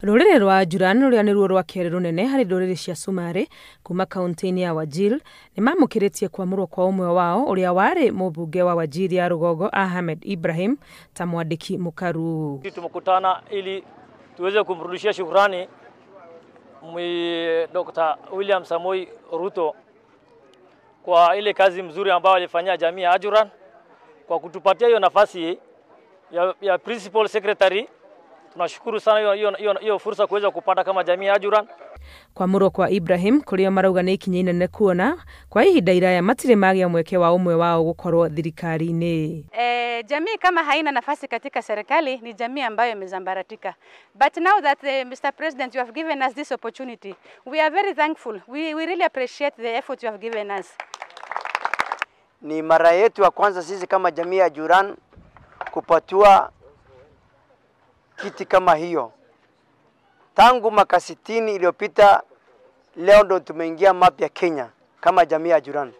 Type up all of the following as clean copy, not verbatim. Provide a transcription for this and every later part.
Rũrĩrĩ rwa Ajuran, rũrĩa nĩruo rwa kerĩ rũnene harĩ ndũrĩrĩ cia Cumarĩ kuma kaunti-inĩ ya Wajir, nĩmamũkĩrĩtie kwamũrwo kwa ũmwe wao ũrĩa warĩ mũmbunge wa Wajir ya rũgongo Ahmed Ibrahim ta mwandĩki mũkaru. Tumekutana ili tuweze kumrudishia shukrani Dr. William Samoei Ruto kwa ile kazi mzuri ambayo alifanyia jamii ya Ajuran kwa kutupatia hiyo nafasi ya principal secretary. Tunashukuru sana hiyo fursa kuweza kupata kama jamii ya Ajuran. Kwamũrwo kwa Ibrahim kũrĩa marauga nĩ ikinya inene kuona kwa ihinda iraya matirĩ magĩa mweke wa ũmwe wao gũkorwo thirikari-inĩ. Jamii kama haina nafasi katika serikali ni jamii ambayo imezambaratika. But now that Mr. President, you have given us this opportunity, we are very thankful. We really appreciate the effort you have given us. Ni mara yetu ya kwanza sisi kama jamii ya Ajuran kupatiwa kiti kama hiyo. Tangu miaka 60 iliyopita, leo ndo tumeingia map ya Kenya kama jamii ya Ajuran.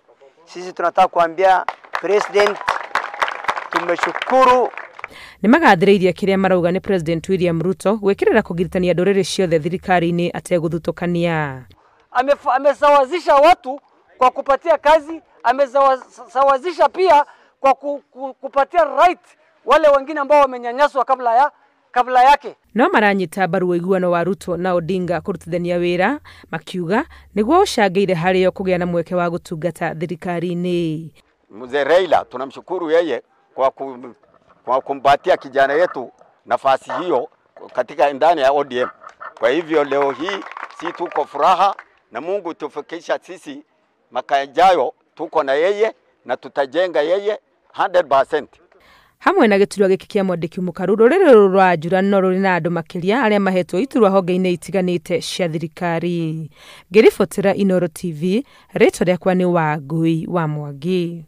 Sisi tunataka kuambia President tumeshukuru. Nĩmagathĩrĩirie kĩrĩa marauga nĩ President William Ruto gwĩkĩrĩra kũgiritania ndũrĩrĩ ciothe thirikari-inĩ ategũthutũkania. Amesawazisha watu kwa kupatia kazi, amesawazisha pia kwa kupatia right wale wengine ambao wamenyanyaswa kabla yake. No maranyita mbaru ũiguano wa Ruto na Odinga kũrutithania wĩra makiuga nĩguo ũcangĩire harĩo kũgĩa na mweke wa gũtungata thirikari-inĩ. Mzee Raila tunamshukuru yeye kwa kumpatia kijana yetu nafasi hiyo katika ndani ya ODM. Kwa hivyo leo hii si tuko furaha na Mungu tufikisha sisi mwaka ijayo tuko na yeye na tutajenga yeye 100%. Hamwe na gĩturwa gĩkĩ kĩa mwandĩki mũkaru, rũrĩrĩ rũrũ rwa Ajuran no rũrĩ na andũ makĩria arĩa mahetwo iturwa honge-inĩ itiganĩte cia thirikari. Ngĩribotera Inooro TV, rĩtwa rĩakwa nĩ Wangui wa Mwangi.